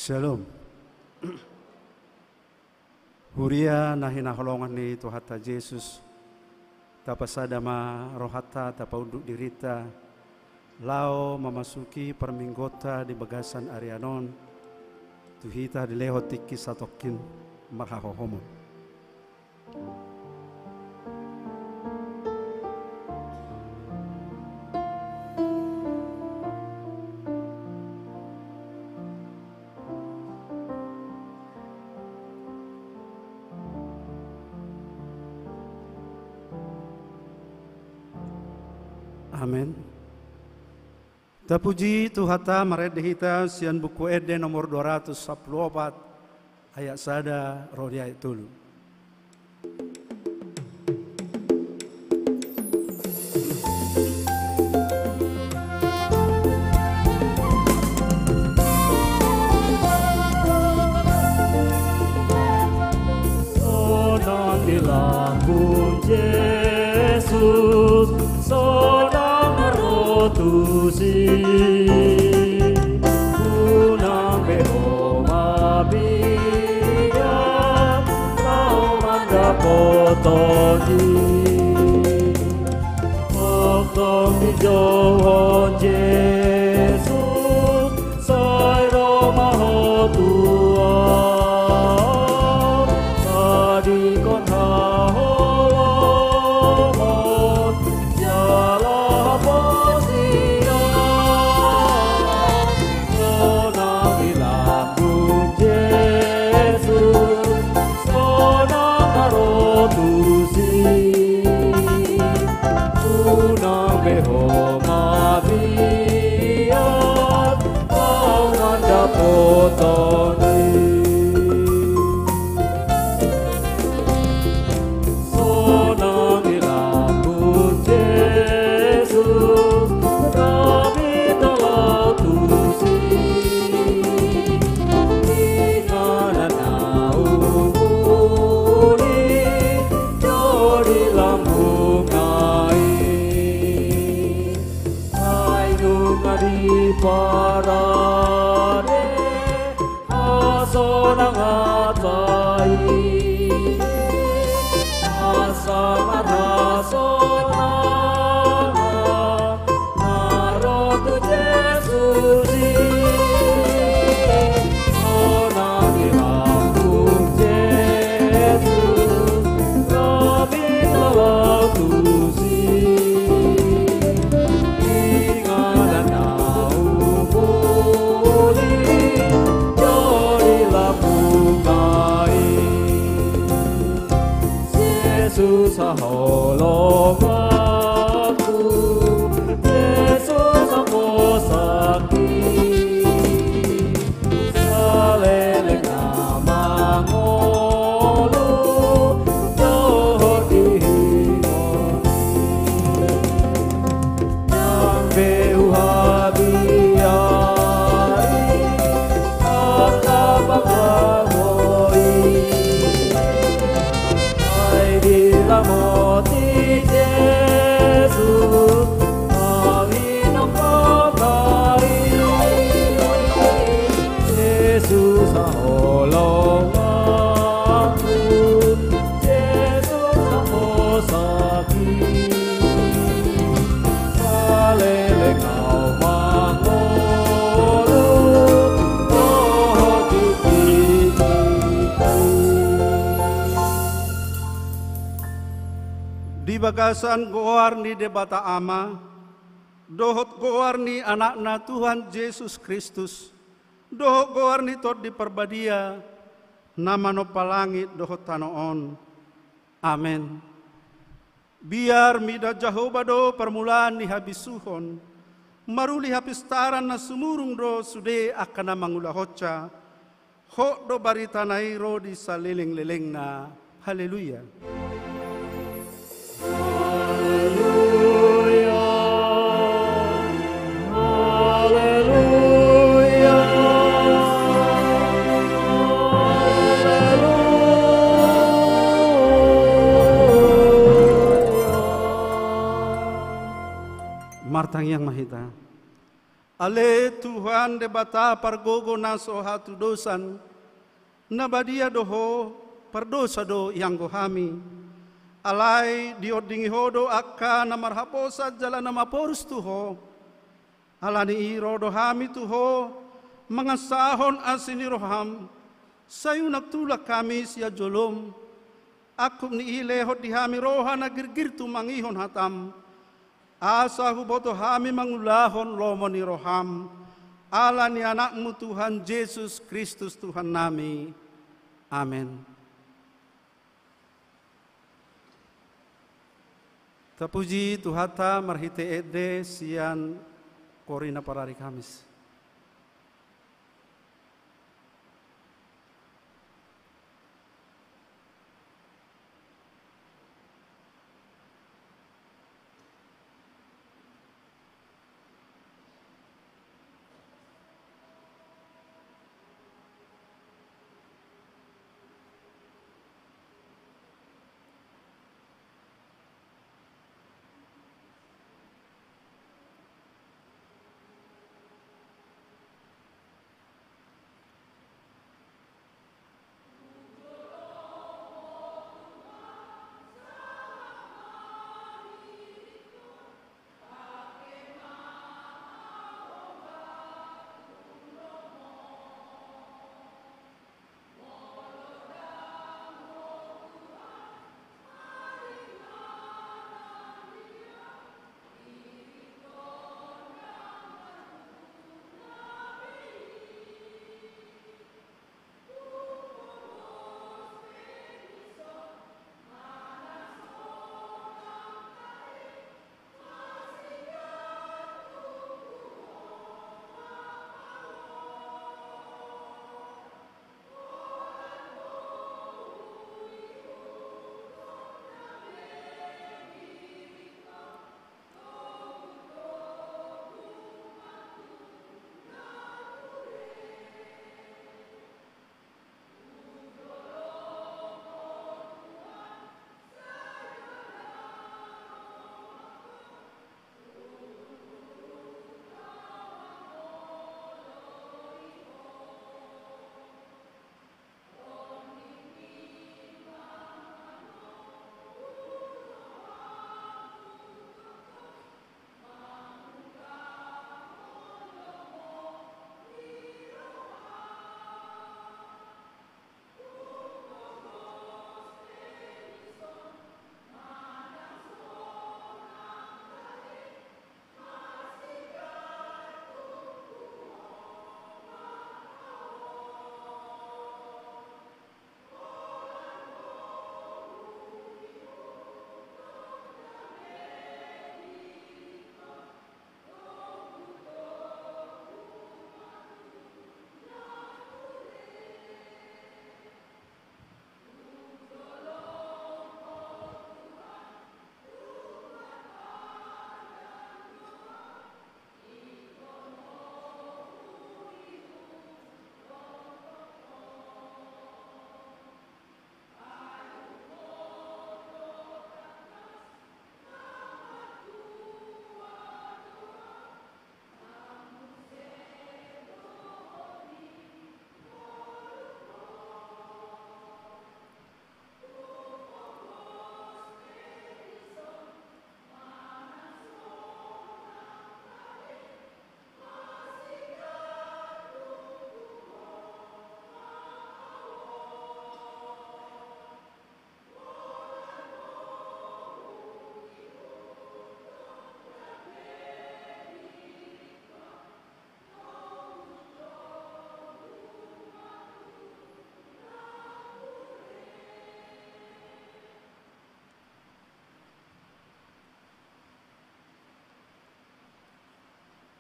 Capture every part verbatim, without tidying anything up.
Syalom. Huria na hinaholongan ni Tuhanta Jesus, tapasada ma rohanta, tapaunduk dirinta, laho mamasuki parmingguonta di bagasan arian on, tu hita dilehon tingki satongkin marhahohomon. Amen. Tapuji Tuhanta, marende hita sian Buku Ende nomor dua ratus sampulu opat, ayat sada ro di ayat tolu. Sonang di lambung Jesus, sonang ro tusi. Unang be ho mabiar, laho mandapothon i. Tongtong dijouhon Jesus, sai ro ma ho tu ahu, tadingkon haholomon jala haporseaon. Sonang di lambung Jesus, sonang ro tusi. Unang be ho mabiar, laho mandapothon i. Sonang di lambung Jesus, gabe tolong tusi. Inganan na umuli, jo di lambungna i. Sai nunga diparade hasonangan i, asa marhasonangan na ro tu Jesus i. Sonang di lambung Jesus, gabe tolong tusi. Inganan na umuli, Bagasan goar ni Debata Ama, dohot goar ni Anakna Tuhan Jesus Kristus, dohot goar ni Tondi Parbadia, na manompa langit dohot tano on. Amen. Biar mida Jahowa do parmulaan ni habisuhon, maruli hapistaran na sumurung do sude angka na mangulahonsa, hot do baritana i ro di saleleng-lelengna. Haleluya. Haleluya. Haleluya. Haleluya. Martangiang ma hita. Ale Tuhan Debata pargogo na so hatudosan, na badia do Ho, pardosa do ianggo hami. Alai diondingi Ho do angka na marhaposan jala na maporus tu Ho. Ala ni i ro do hami tu Ho, mangasahon asi ni roham, sai unang tulak hami sian jolom. Angkup ni i lehon di hami roha na girgir tumangihon hatam, asa huboto hami mangulahon lomo ni roham, ala ni Anakmu Tuhan Jesus Kristus Tuhannami. Amen. Tapuji Tuhanta marhite ende sian qori na parari Kamis.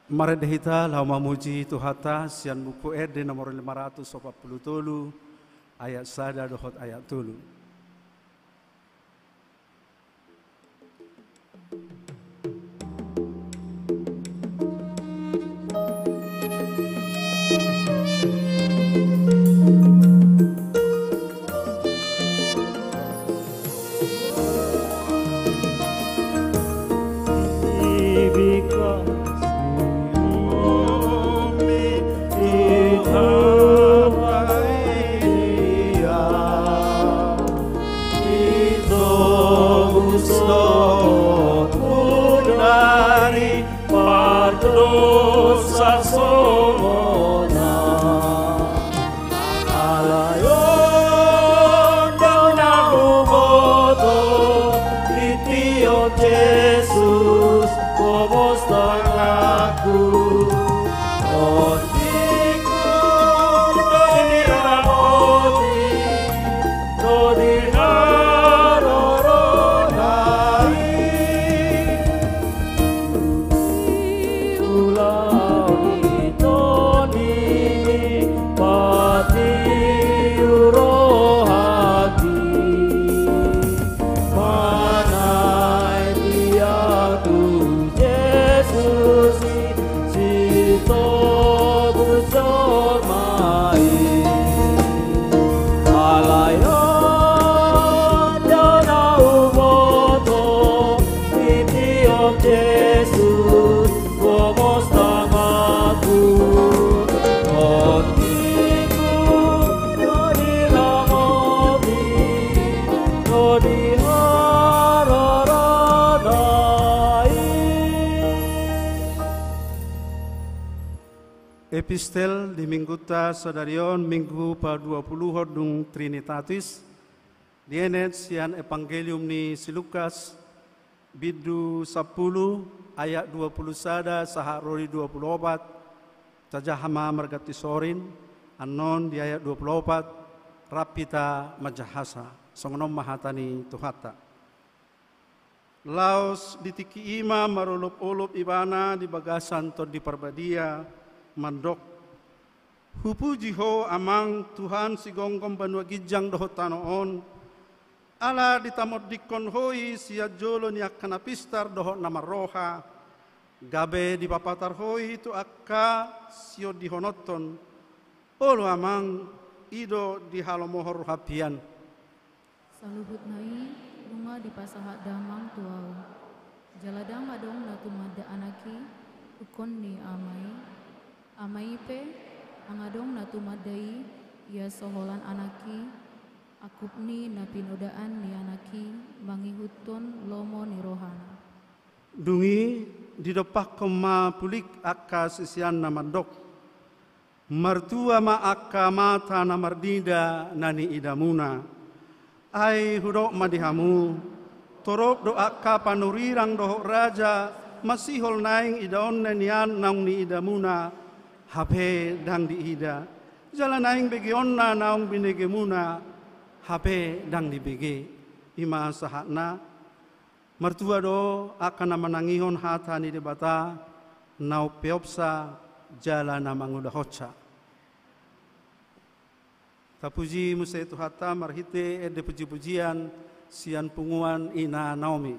Marende hita laho mamuji Tuhanta sian Buku Ende nomor lima ratus opat pulu tolu, ayat sada dohot ayat tolu. Pardosa songon na alai on do na huboto, i tiop Jesus gomos tanganku. Tondingku do diramoti, do diharorohon i. Ulaon i toni patiu rohangki, manaek ia tu Jesus i, sitobus jolma i. Alai on do na huboto, i tiop Jesus gomos tanganku. Tondingku do diramoti, do diharorohon i. Epistel di minggunta sadari on, Minggu paduapuluhon dung Trinitatis, dienet sian Evangelium ni si Lukas, bindu sampulu, ayat dua puluh sada sahat ro di dua puluh opat. Tajaha ma marganti sorin, annon di ayat dua puluh opat, rap hita manjahasa. Songon on ma hata ni Tuhanta. Laos di tingki i ma marolopolop ibana di bagasan Tondi Parbadia, mandok: Hupuji Ho, Amang, Tuhan sigomgom banua ginjang dohot tano on, ala ditamondingkon Ho i sian jolo ni angka na pistar dohot na marroha, gabe dipapatar Ho i tu angka siondihononhon. Olo, Amang, i do dihalomohon roham hian. Saluhutna i nunga dipasahat damang tu ahu. Jala ndang adong na tumanda anak i, ingkon ni ama i. Ama i pe, ndang adong na tumanda i, ia so holan anak i, angkup ni na pinodaan ni anak i, mangihuthon lomo ni rohana. Dung i didompakkon ma pulik angka siseanna mandok: Martua ma angka mata na marnida na niidamuna. Ai hudok ma di hamu, torop do angka panurirang dohot raja masihol naeng idaonna nian naung niidamuna, hape ndang diida, jala naeng begeonna naung binegemuna, hape ndang dibege. I ma sahatna. Martua do angka na manangihon hata ni Debata, na umpeopsa jala na mangulahonsa. Tapuji muse Tuhanta marhite ende pujipujian sian punguan Ina Naomi.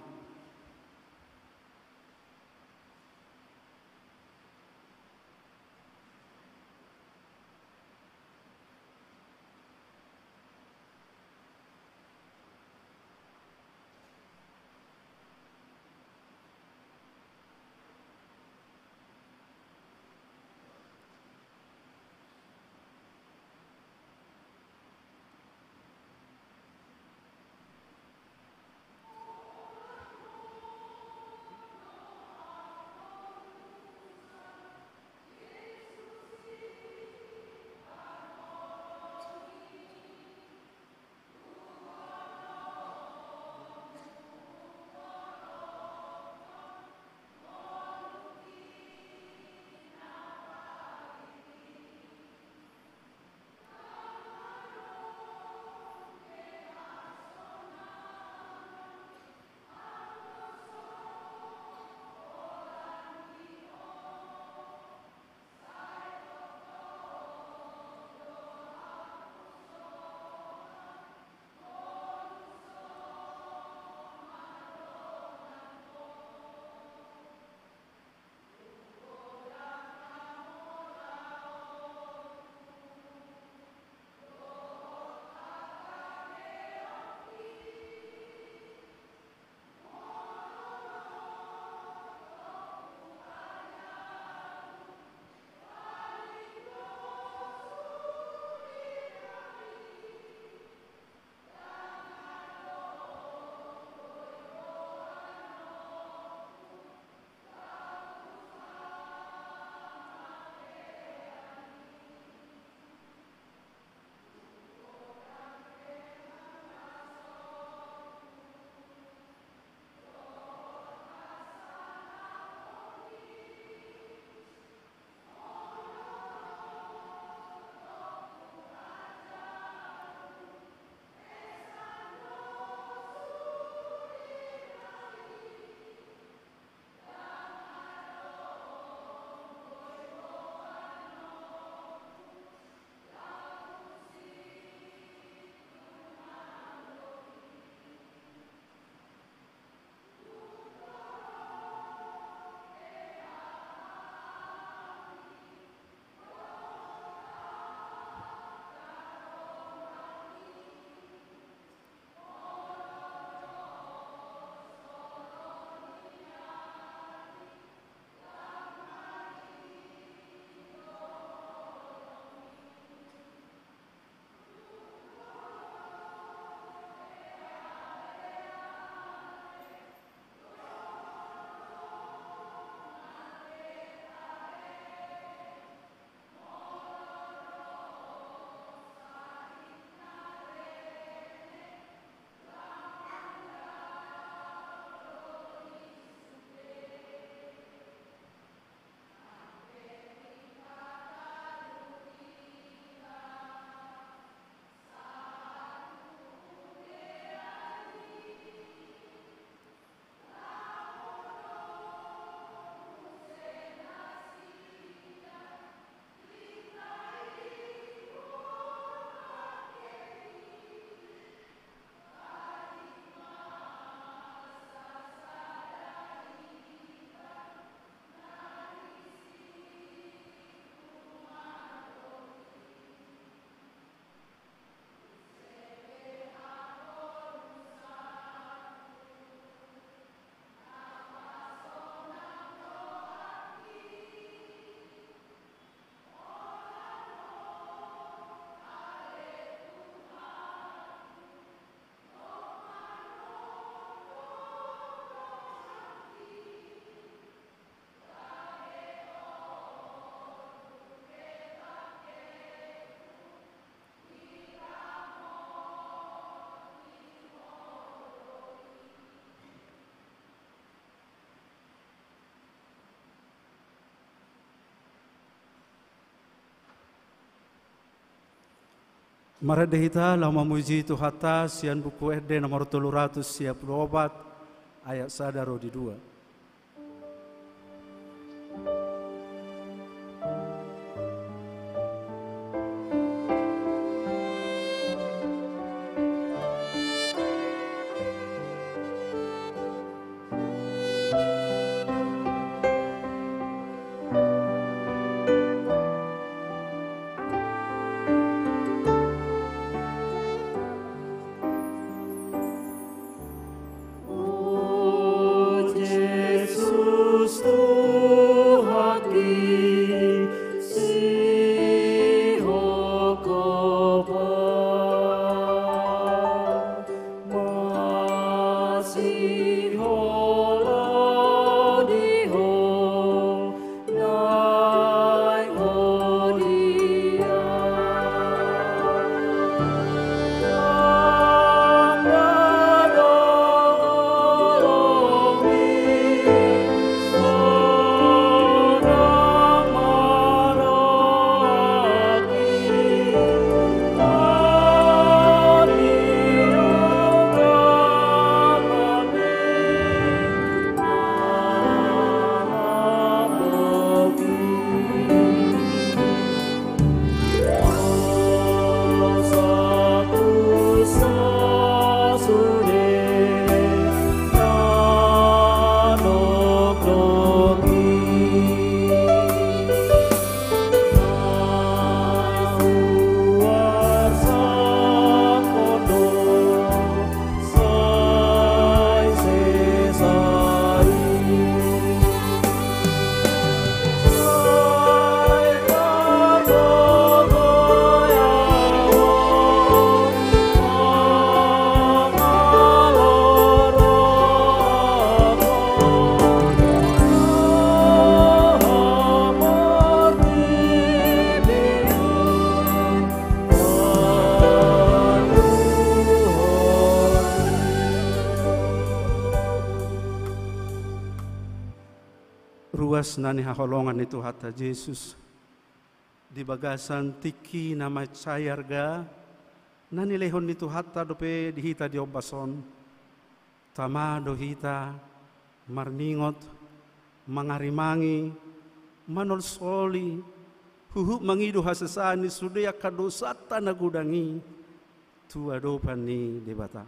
Marende hita laho mamuji Tuhanta sian Buku Ende nomor tolu ratus sia pulu opat, ayat sada ro di dua. O Jesus Tuhanki, sihok ho ma, masihola di Ho. Ruas na nihaholongan ni Tuhanta Jesus di bagasan tingki na mansai arga na nilehon ni Tuhanta dope di hita di ombas on. Tama do hita marningot, mangarimangi, manolsoli, huhut mangido hasesaan ni sude angka dosanta na godang i tu adopan ni Debata.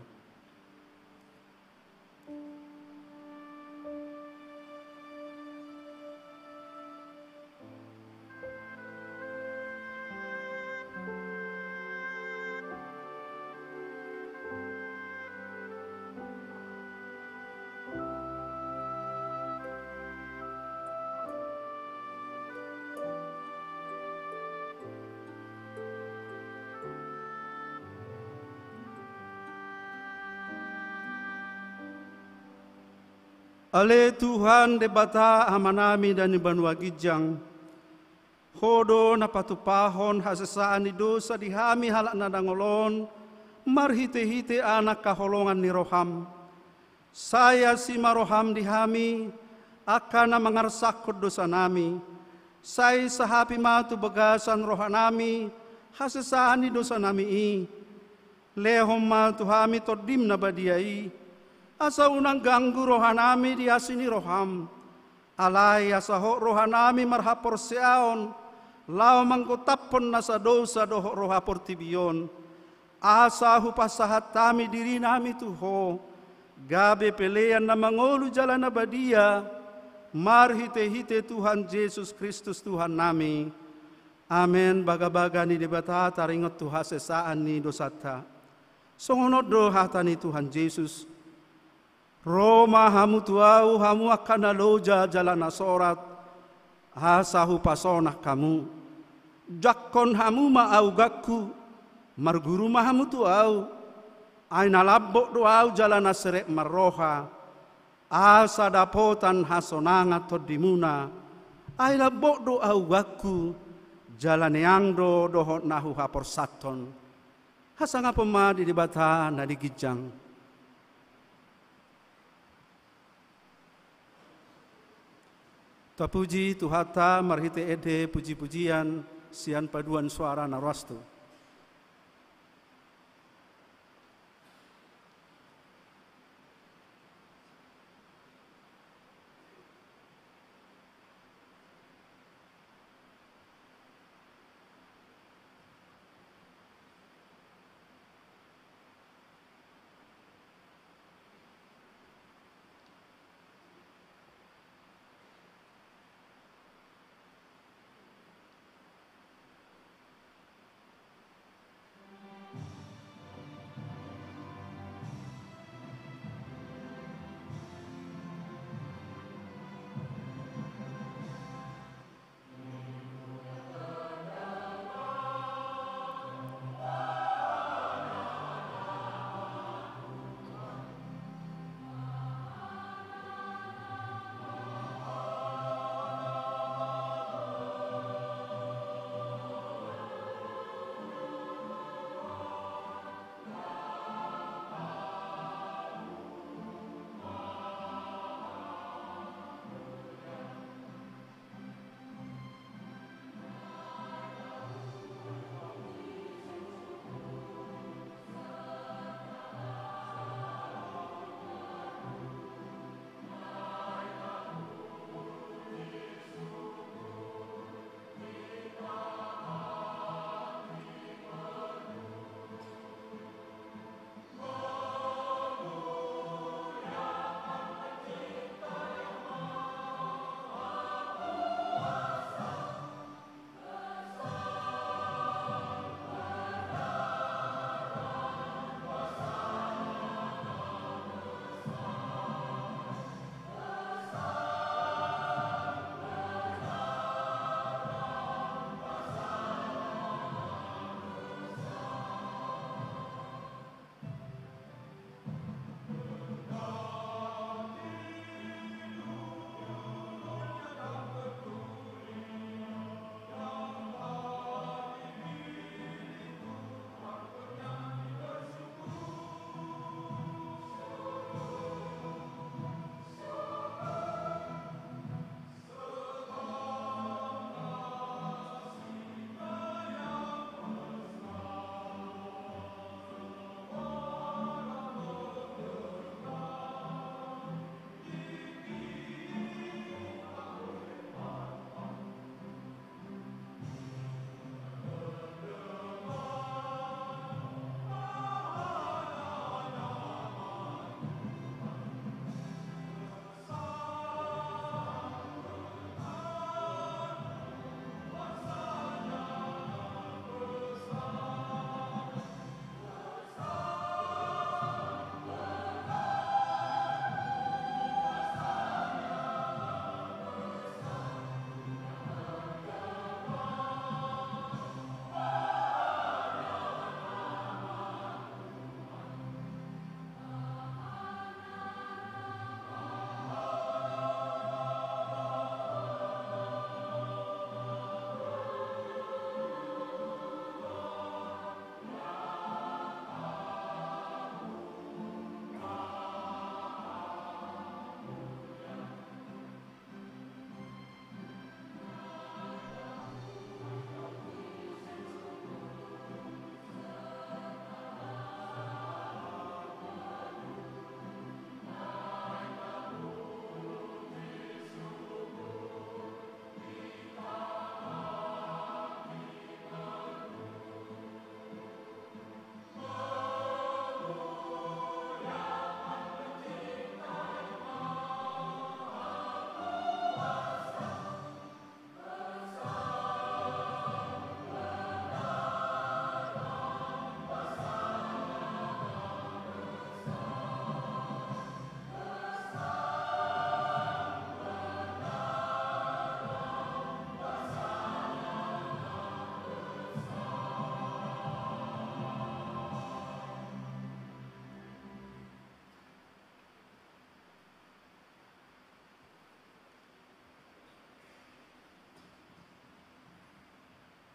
Ale Tuhan Debata Amanami na di banua ginjang, Ho do na patumpahon hasesaan ni dosa di hami halak na dangol on, marhitehite Anak haholongan ni roham. Sai asi ma roham di hami, angka na mangarsakhon dosanami, sai sahapi ma tu bagasan rohanami hasesaan ni dosanami i. Lehon ma tu hami Tondim na badia i, asa unang ganggu rohanami di asi ni roham. Alai asa hot rohanami marhaporseaon, laho manggotaphon nasa dousa dohot roha portibi on, asa hupasahat hami dirinami tu Ho, gabe pelean na mangolu jala na badia, marhitehite Tuhan Jesus Kristus Tuhannami. Amen. Bagabaga ni Debata taringot tu hasesaan ni dosanta. Songon on do hata ni Tuhan Jesus: Ro ma hamu tu Ahu, hamu angka na loja jala na sorat, asa hupasonang hamu. Jangkon hamu ma augangku, marguru ma hamu tu Ahu. Ai na lambok do Ahu jala na serep marroha, asa dapotan hasonangan tondimuna. Ai lambok do augangku, jala neang do dohot na huhaporsathon. Hasangapon ma di Debata na di ginjang. Tapuji Tuhanta marhite ende pujipujian sian paduan soara na roas tu.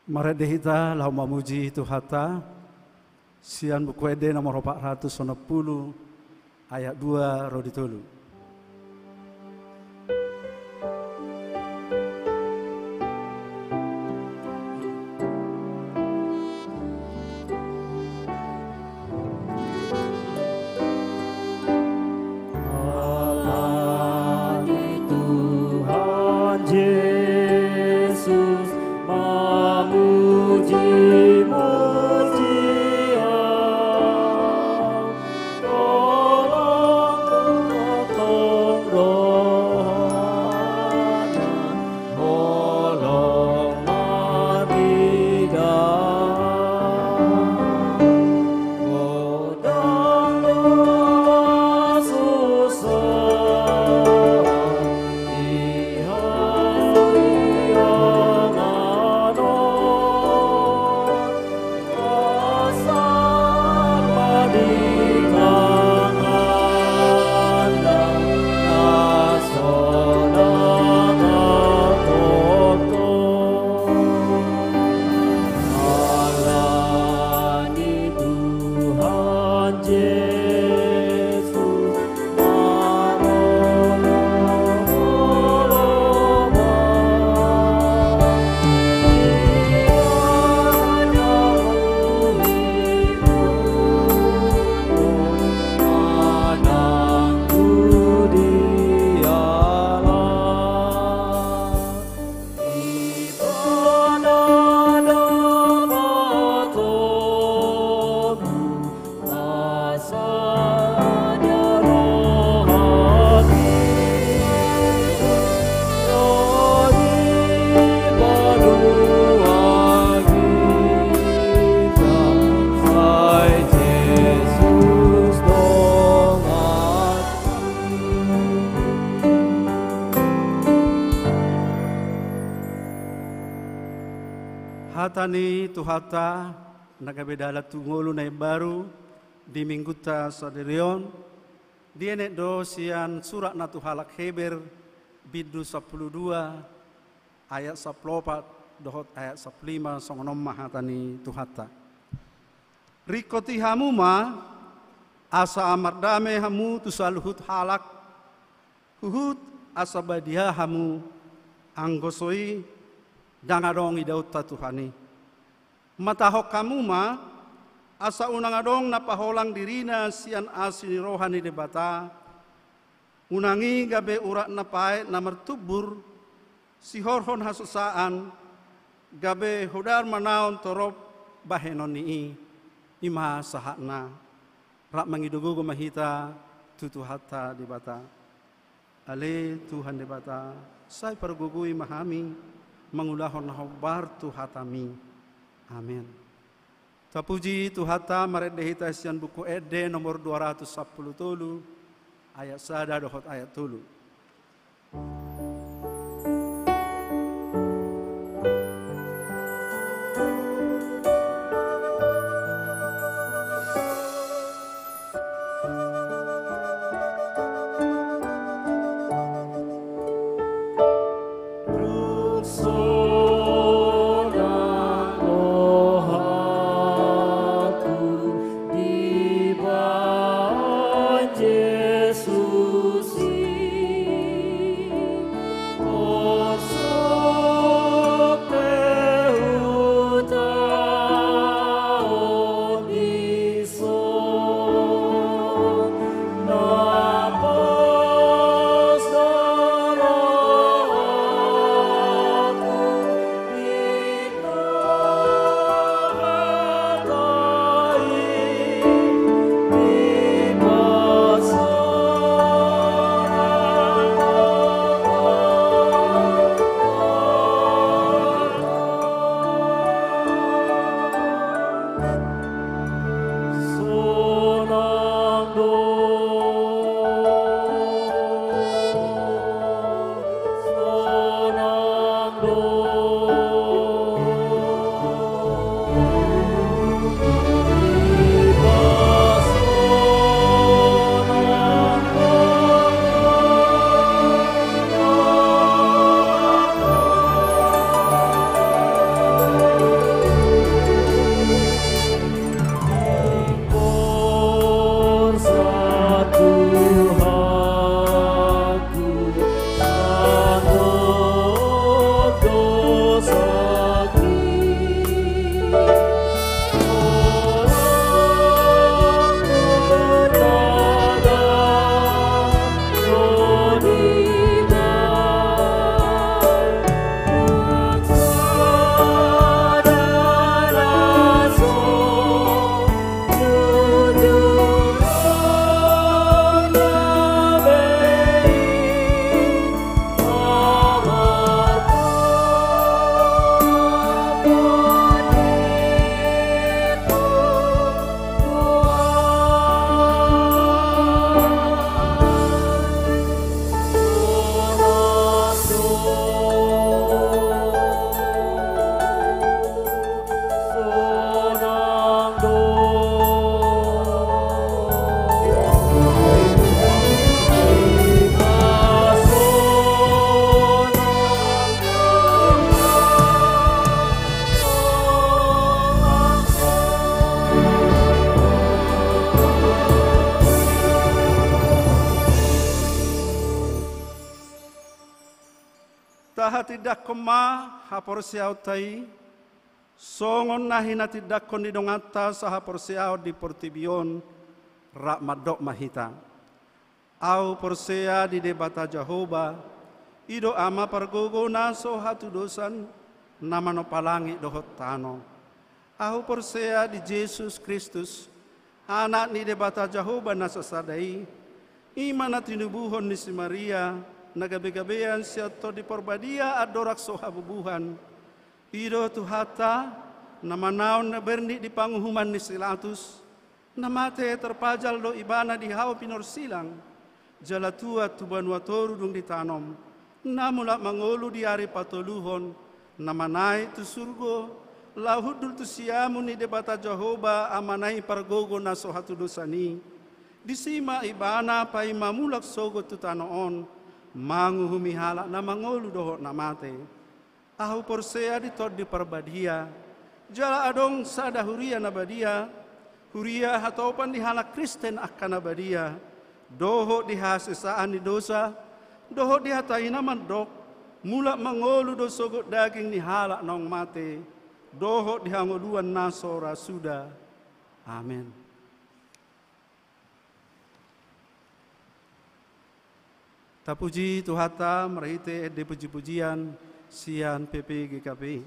Marende hita laho mamuji Tuhanta, sian Buku Ende nomor opat ratus onom pulu, ayat dua ro di tolu. Alani Tuhan Jesus, mamuji-muji Au. Holong tongtong rohana, holong marnida. Godang do hasusahan, iha-iha ngadong. Asal ma di tanganna, asal na tongtong. Alani Tuhan Jesus, Hata ni Tuhanta, na gabe dalan tu ngolu na imbaru di minggunta sadari on, dienet do sian surat na tu halak Heber, bindu sampulu dua, ayat sampulu opat dohot ayat sampulu lima, songon on ma hata ni Tuhanta. Ringkoti hamu ma, asa mardame hamu tu saluhut halak, huhut asa badia hamu, anggo so i ndang adong idaonta Tuhan i. Matahon hamu ma, asa unang adong na paholang dirina sian asi ni roha ni Debata, unang i gabe urat na paet na martumbur, sihorhon hasusaan, gabe hodar manaon torop bahenon ni i. I ma sahatna. Rap mangido gogo ma hita tu Tuhanta Debata. Ale Tuhan Debata, sai pargogoi ma hami mangulahon na hombar tu hataMi. Amen. Tapuji Tuhanta, marende hita sian Buku Ende nomor dua ratus sampulu tolu, ayat sada dohot ayat tolu. Tahatindangkon ma haporseaonta i, songon na hinatindangkon ni donganta sahaporseaon di portibi on, rap mandok ma hita. Ahu porsea di Debata Jahowa, i do Ama pargogo na so hatudosan, na manompa langit dohot tano. Ahu porsea di Jesus Kristus, Anak ni Debata Jahowa na sasada i, i ma na tinubuhon ni si Maria, na gabegabean sian Tondi Parbadia andorang so habubuhan. I do Tuhanta, na manaon na bernit di panguhuman ni si Pilatus, na mate, tarpajal do Ibana di hau pinorsilang, jala tuat tu banua toru dung ditanom, na mulak mangolu di ari patoluhon, na manaek tu surgo, laho hundul tu siamun ni Debata Jahowa Amana i pargogo na so hatudosan i. Disi ma Ibana paima mulak sogot tu tano on, manguhumi halak na mangolu dohot na mate. Ahu porsea di Tondi Parbadia, jala adong sada huria na badia, huria hatopan ni halak Kristen angka na badia, dohot di hasesaan ni dosa, dohot di hata i na mandok, mulak mangolu do sogot daging ni halak naung mate, dohot di hangoluan na so ra suda. Amen. Tapuji Tuhanta marhite ende pujipujian sian P P G K P I.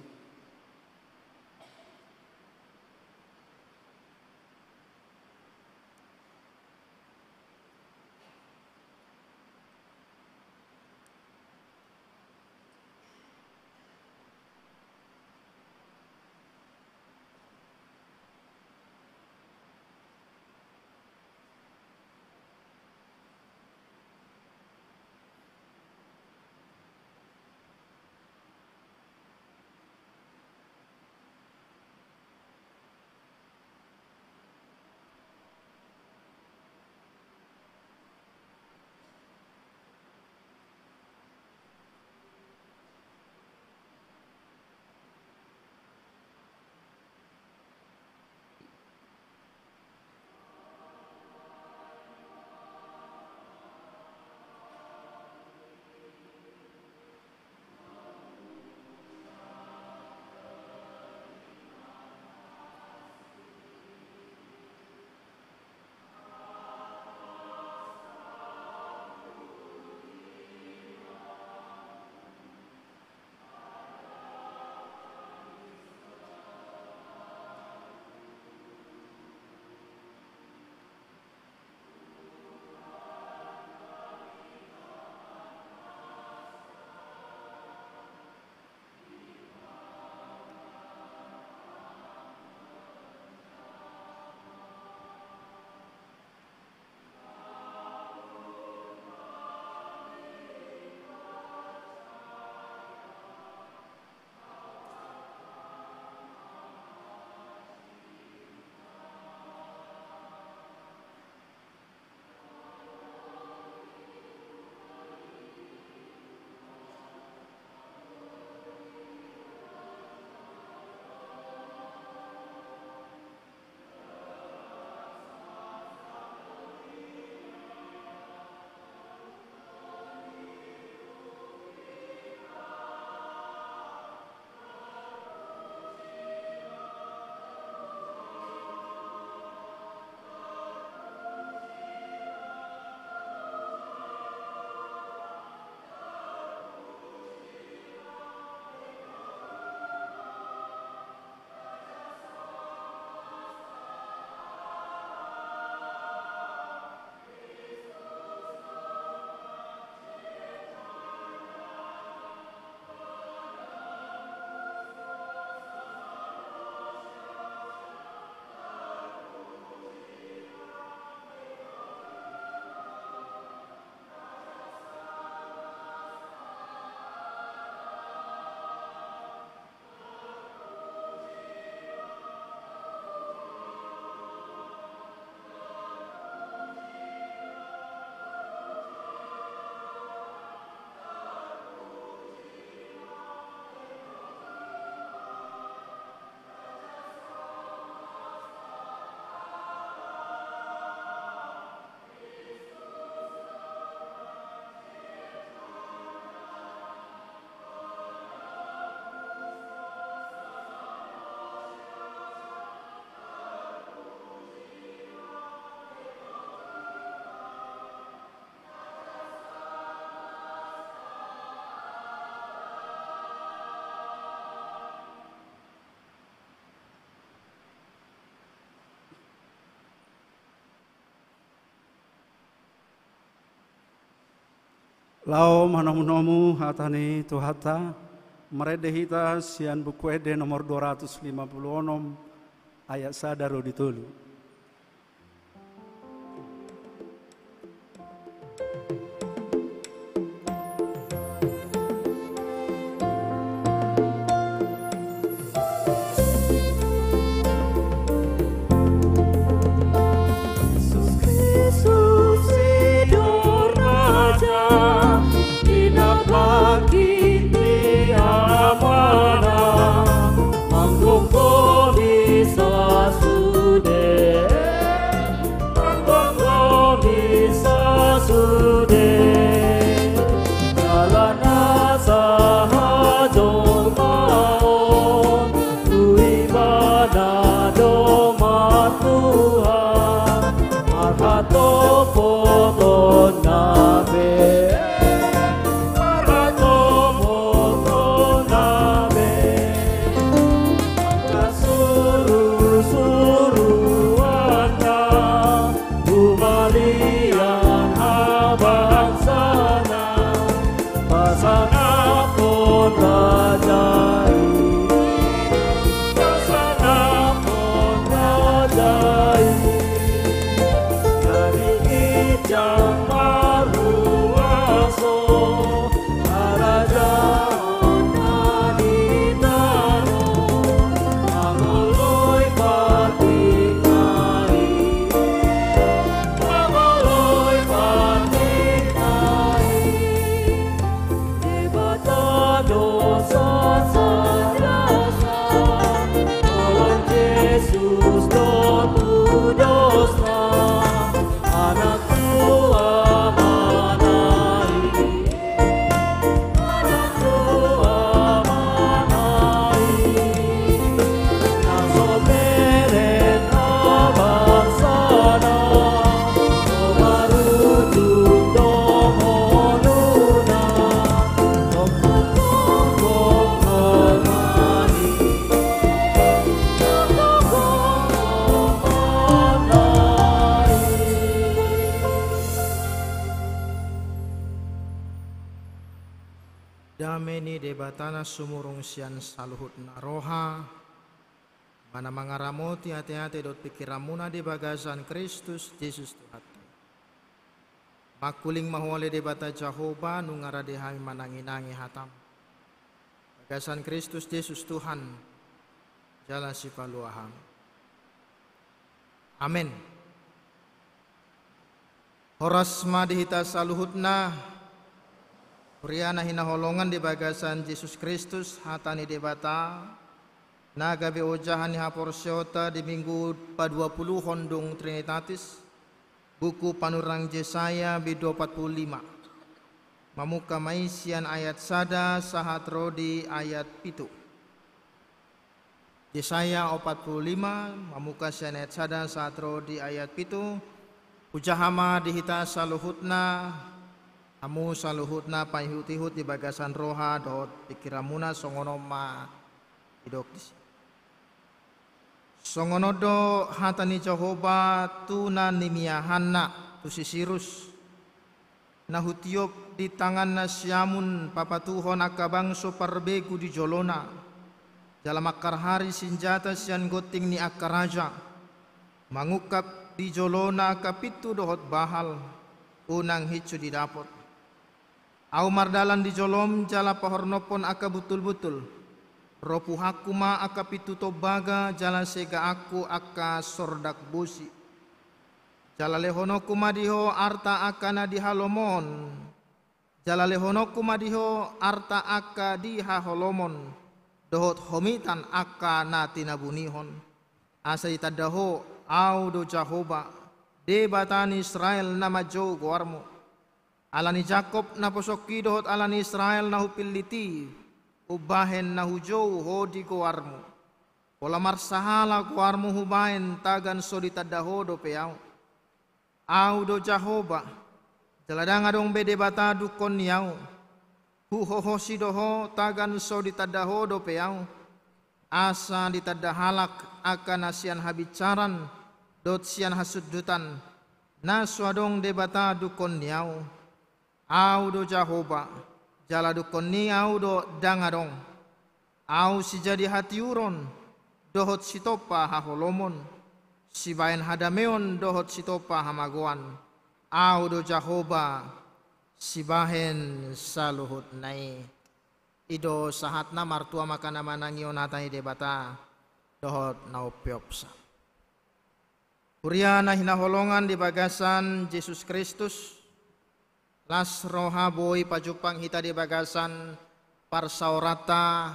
Laho manomunomu hata ni Tuhanta, marende hita sian Buku Ende nomor dua ratus lima puluh onom, ayat sada ro di tolu. Jesus Kristus i do raja, di na pangkit ni Amana, manggomgomi sasude, manggomgomi sasude. Jala na sahajolmaon, tu Ibana do martua, marhatopoton na be, marhatopoton na be. Angka surusuruanna, humaliang habangsana, pasangaphon raja i, pasangaphon raja i. Jadi ginjang marhuaso, harajaonna di tano, mangoloi partingki i, mangoloi partingki i. Debata do sasada, holan Jesus do tudosna, Anak tua mana i, anak tua mana i, na so bereng habangsana, so marujung dohononna, so marujung dohononna i. Dame ni Debata na sumurung sian saluhutna roha, ma na mangaramoti ateate dohot pingkiranmuna di bagasan Kristus Jesus Tuhanta. Mangkuling ma Ho ale Debata Jahowa, nunga rade hami mananginangi hataM. Bagasan Kristus Jesus Tuhan, jala sipalua hami. Amen. Horas ma di hita saluhutna, huria na hinaholongan di bagasan Jesus Kristus, hata ni Debata, na gabe ojahan ni haporseaonta di Minggu paduapuluhon dung Trinitatis, buku panurirang Jesaya bindu opat pulu lima. Mamungka ma i sian ayat sada sahat ro di ayat pitu. Jesaya opat pulu lima, mamungka sian ayat sada sahat ro di ayat pitu. Hujaha ma di hita saluhutna, hamu saluhutna paihutihut di bagasan roha dohot pingkiranmuna, songon on ma didok disi. Songon on do hata ni Jahowa tu na nimiahanna, tu si Sirus, na hutiop di tanganna siamun papatuhon angka bangso parbegu di jolona, jala mangkarhari sinjata sian gonting ni angka raja, mangungkap di jolona angka pintu dohot bahal, unang hinsu didapot. Ahu mardalan di jolom jala pahornophon angka buntulbuntul. Ropuhanku ma angka pintu tombaga jala segaanku angka sordak bosi. Jala lehononku ma di ho arta angka na di halomohon. Jala lehononku ma di ho arta angka di haholomon, dohot homitan angka na tinabunihon. Asa ditanda ho, Ahu do Jahowa, Debata ni Israel na manjou goarmu. Ala ni Jakob na posongki dohot ala ni Israel na hupillit i, umbahen na hujou ho di goarmu. Pola marsahala goarmu hubahen tagan so ditanda ho dope Ahu. Ahu do Jahowa, jala ndang adong be Debata dungkon ni Ahu. Huhohosi do ho tagan so ditanda ho dope Ahu. Asa ditanda halak angka na sian habinsaran dohot sian hasundutan, na so adong Debata dungkon ni Ahu. Ahu do Jahowa, jala dungkon ni ahu do ndang adong. Ahu sijadi hatiuron dohot sitompa haholomon, sibahen hadameon dohot sitompa hamagoan. Ahu do Jahowa, sibahen saluhutna i. I do sahatna. Martua ma angka na manangihon hata ni Debata dohot na umpeopsa. Huria na hinaholongan di bagasan Jesus Kristus, las roha boi pajumpang hita di bagasan parsaoranta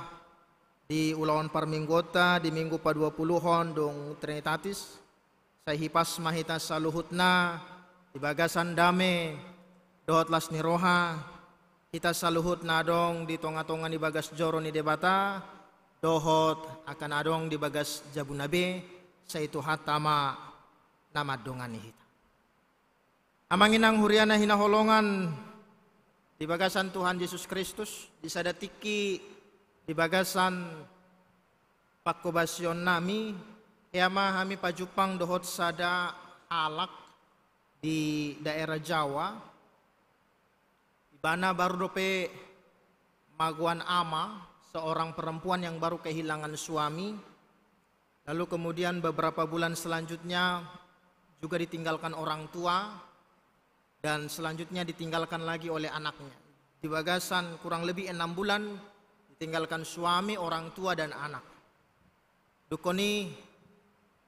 di ulaon parmingguonta di Minggu paduapuluhon dung Trinitatis. Sai hipas ma hita saluhutna di bagasan dame dohot las ni roha, hita saluhutna adong di tongatonga ni bagas joro ni Debata, dohot angka na adong di bagas jabuna be, sai Tuhanta ma na mandongani hita. Amang inang huria na hinaholongan di bagasan Tuhan Jesus Kristus, di sada tingki di bagasan pangkobasion nami, hea ma hami pajumpang dohot sada halak di daerah Jawa. Ibana baru dope magoan ama, seorang perempuan yang baru kehilangan suami. Lalu kemudian beberapa bulan selanjutnya juga ditinggalkan orang tua, dan selanjutnya ditinggalkan lagi oleh anaknya. Di bagasan kurang lebih enam bulan, ditinggalkan suami, orang tua, dan anak. Dungkon i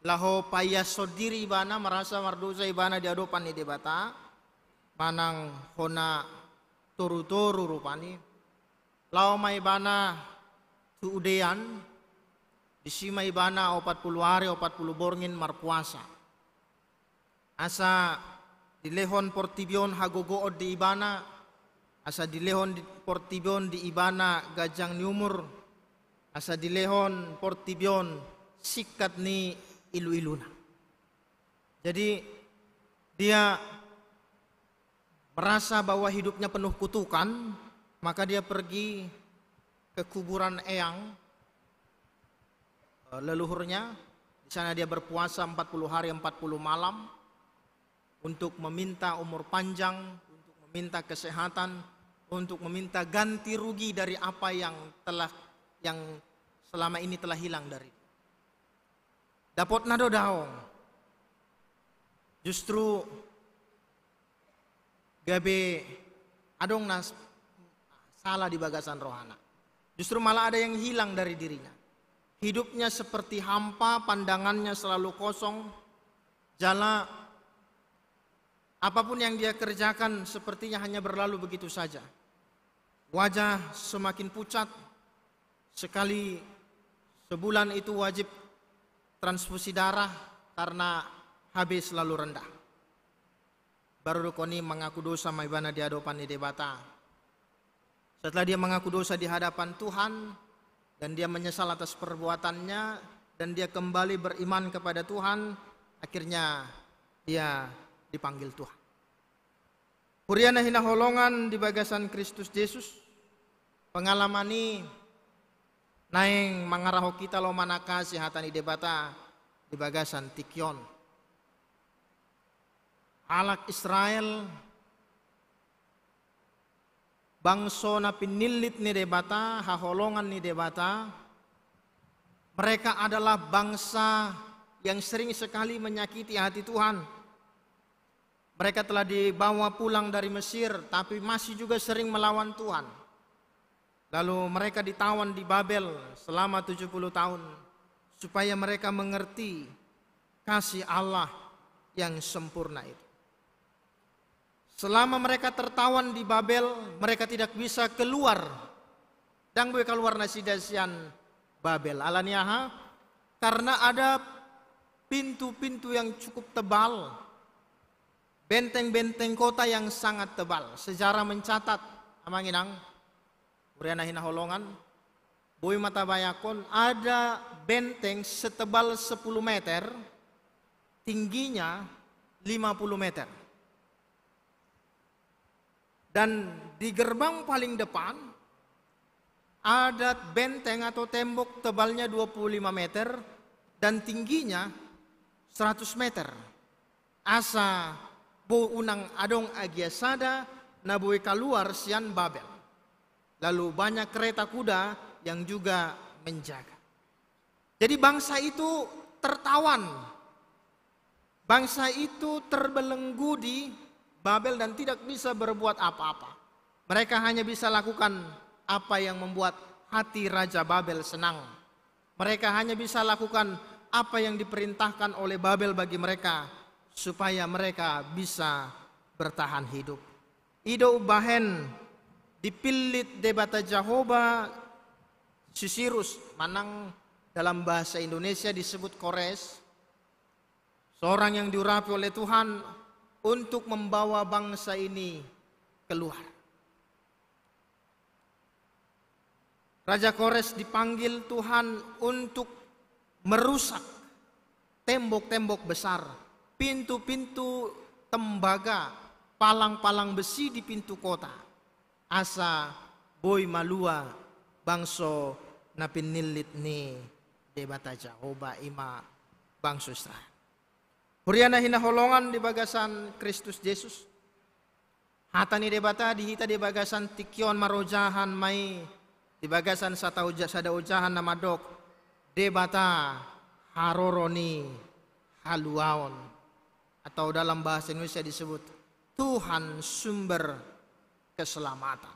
laho paiashon diri ibana, merasa mardosa ibana di adopan ni Debata, manang hona torutoru rupani. Laho ma ibana tu udean, disi ma ibana opat pulu ari, opat pulu borngin marpuasa. Asa dilehon portibi on hagogoon di ibana, asa dilehon di portibi on di ibana ganjang ni umur, asa dilehon portibi on singkat ni iluiluna. Jadi, dia merasa bahwa hidupnya penuh kutukan, maka dia pergi ke kuburan eyang, eh, leluhurnya. Di sana dia berpuasa empat puluh hari, empat puluh malam untuk meminta umur panjang, untuk meminta kesehatan, untuk meminta ganti rugi dari apa yang telah, yang selama ini telah hilang dari dia. Dapotna do daong. Justru gabe adong na s-, salah di bagasan rohana. Justru malah ada yang hilang dari dirinya. Hidupnya seperti hampa, pandangannya selalu kosong, jala apapun yang dia kerjakan sepertinya hanya berlalu begitu saja. Wajah semakin pucat, sekali sebulan itu wajib transfusi darah karena H B selalu rendah. Baru dungkon i mangaku dosa ma ibana di adopan ni Debata. Setelah dia mengaku dosa di hadapan Tuhan, dan dia menyesal atas perbuatannya, dan dia kembali beriman kepada Tuhan, akhirnya dia dipanggil Tuhan. Huria na hinaholongan di bagasan Kristus Jesus, pengalaman i naeng mangarahon hita laho manangkasi hata ni Debata di bagasan tingki on. Halak Israel, bangso na pinillit ni Debata, haholongan ni Debata, mereka adalah bangsa yang sering sekali menyakiti hati Tuhan. Mereka telah dibawa pulang dari Mesir, tapi masih juga sering melawan Tuhan. Lalu mereka ditawan di Babel selama tujuh puluh tahun, supaya mereka mengerti kasih Allah yang sempurna itu. Selama mereka tertawan di Babel, mereka tidak bisa keluar. Ndang boi kaluar nasida sian Babel. Ala ni aha? Karena ada pintu-pintu yang cukup tebal. Benteng-benteng kota yang sangat tebal. Sejarah mencatat, amang inang, huria na hinaholongan, boi ma tabayangkon, ada benteng setebal sepuluh meter, tingginya lima puluh meter. Dan di gerbang paling depan, ada benteng atau tembok tebalnya dua puluh lima meter dan tingginya seratus meter. Asa boi unang adong agia sada na boi kaluar sian Babel. Lalu banyak kereta kuda yang juga menjaga. Jadi bangsa itu tertawan. Bangsa itu terbelenggu di Babel dan tidak bisa berbuat apa-apa. Mereka hanya bisa lakukan apa yang membuat hati Raja Babel senang. Mereka hanya bisa lakukan apa yang diperintahkan oleh Babel bagi mereka, supaya mereka bisa bertahan hidup. I do umbahen dipillit Debata Jahowa si Sirus, manang dalam bahasa Indonesia disebut Kores, seorang yang diurapi oleh Tuhan untuk membawa bangsa ini keluar. Raja Kores dipanggil Tuhan untuk merusak tembok-tembok besar, pintu-pintu tembaga, palang-palang besi di pintu kota, asa boi malua bangso na pinillit ni Debata Jahowa, i ma bangso Israel. Huria na hinaholongan di bagasan Kristus Jesus, hata ni Debata di hita di bagasan tingki on marojahan ma i di bagasan sada oja-, sada ojahan na mandok Debata haroro ni haluaon, atau dalam bahasa Indonesia disebut Tuhan sumber keselamatan.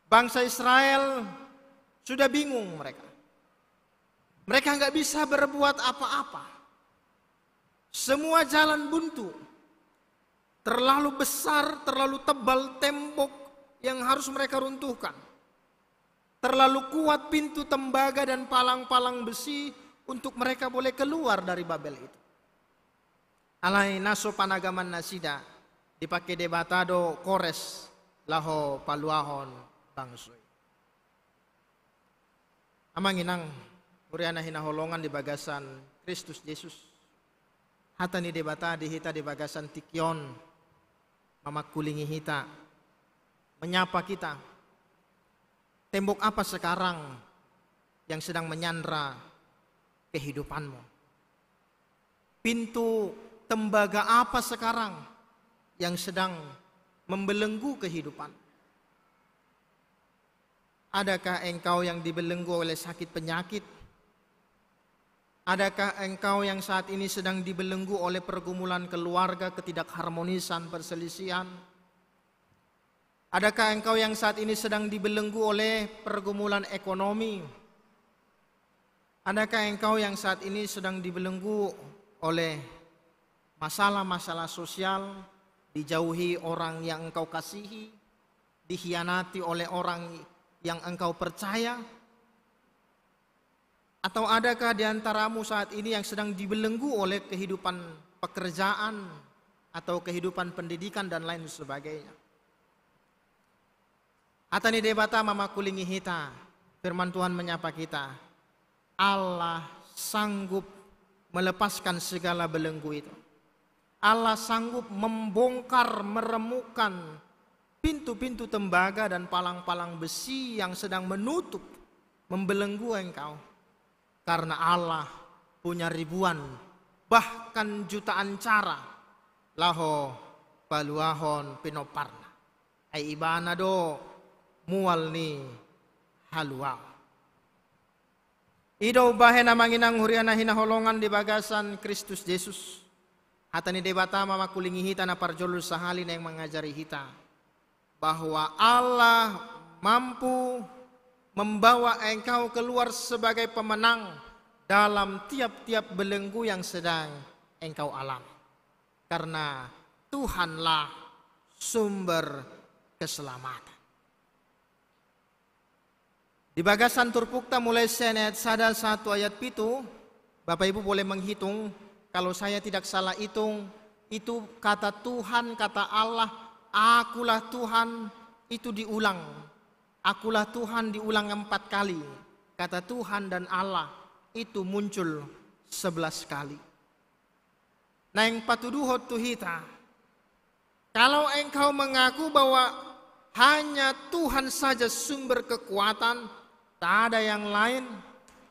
Bangsa Israel sudah bingung mereka. Mereka nggak bisa berbuat apa-apa. Semua jalan buntu. Terlalu besar, terlalu tebal tembok yang harus mereka runtuhkan. Terlalu kuat pintu tembaga dan palang-palang besi untuk mereka boleh keluar dari Babel itu. Alai na so panagaman nasida, dipake Debata do Kores laho paluahon bangso i. Amang inang, huria na hinaholongan di bagasan Kristus Jesus, hata ni Debata di hita di bagasan tingki on mamangkulingi hita, menyapa kita. Tembok apa sekarang yang sedang menyandra kehidupanmu? Pintu tembaga apa sekarang yang sedang membelenggu kehidupan? Adakah engkau yang dibelenggu oleh sakit penyakit? Adakah engkau yang saat ini sedang dibelenggu oleh pergumulan keluarga, ketidakharmonisan, perselisihan? Adakah engkau yang saat ini sedang dibelenggu oleh pergumulan ekonomi? Adakah engkau yang saat ini sedang dibelenggu oleh masalah-masalah sosial, dijauhi orang yang engkau kasihi, dikhianati oleh orang yang engkau percaya? Atau adakah di antaramu saat ini yang sedang dibelenggu oleh kehidupan pekerjaan atau kehidupan pendidikan dan lain sebagainya? Hata ni Debata mamangkulingi hita, firman Tuhan menyapa kita. Allah sanggup melepaskan segala belenggu itu. Allah sanggup membongkar, meremukkan pintu-pintu tembaga dan palang-palang besi yang sedang menutup, membelenggu engkau. Karena Allah punya ribuan, bahkan jutaan cara laho paluahon pinomparna. Ai Ibana do mual ni haluaon. I do umbahen, amang inang, huria na hinaholongan di bagasan Kristus Jesus, hata ni Debata mamangkulingi hita na parjolo sahali naeng mangajari hita bahwa Allah mampu membawa engkau keluar sebagai pemenang dalam tiap-tiap belenggu yang sedang engkau alami. Karena Tuhanlah sumber keselamatan. Di bagasan turpukta mulai sian ayat sada sahat tu ayat pitu, Bapak Ibu boleh menghitung, kalau saya tidak salah hitung, itu kata Tuhan, kata Allah, "Akulah Tuhan," itu diulang. "Akulah Tuhan" diulang empat kali. Kata Tuhan dan Allah itu muncul sebelas kali. Naeng patuduhon tu hita, kalau engkau mengaku bahwa hanya Tuhan saja sumber kekuatan, tak ada yang lain,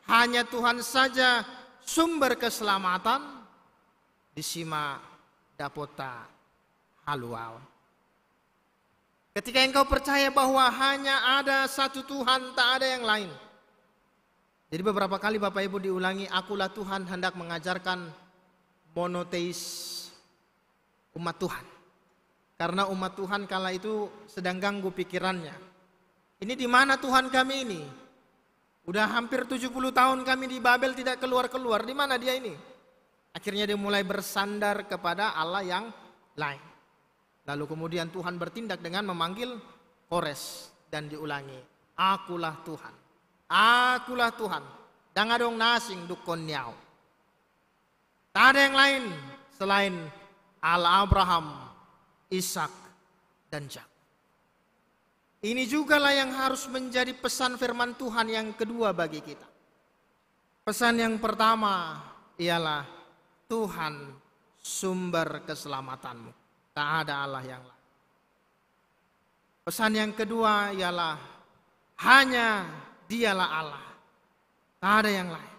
hanya Tuhan saja sumber keselamatan, disi ma dapotta haluaon. Ketika engkau percaya bahwa hanya ada satu Tuhan, tak ada yang lain. Jadi beberapa kali Bapak Ibu diulangi, "Akulah Tuhan," hendak mengajarkan monoteis umat Tuhan. Karena umat Tuhan kala itu sedang ganggu pikirannya. "Ini di mana Tuhan kami ini? Udah hampir tujuh puluh tahun kami di Babel tidak keluar-keluar, di mana dia ini?" Akhirnya dia mulai bersandar kepada Allah yang lain. Lalu kemudian Tuhan bertindak dengan memanggil Kores dan diulangi, "Akulah Tuhan, akulah Tuhan, ndang adong na asing dungkon ni Au." Tak ada yang lain selain Allah Abraham, Ishak, dan Yakub. Ini jugalah yang harus menjadi pesan firman Tuhan yang kedua bagi kita. Pesan yang pertama ialah Tuhan sumber keselamatanmu. Tak ada Allah yang lain. Pesan yang kedua ialah hanya Dialah Allah. Tak ada yang lain.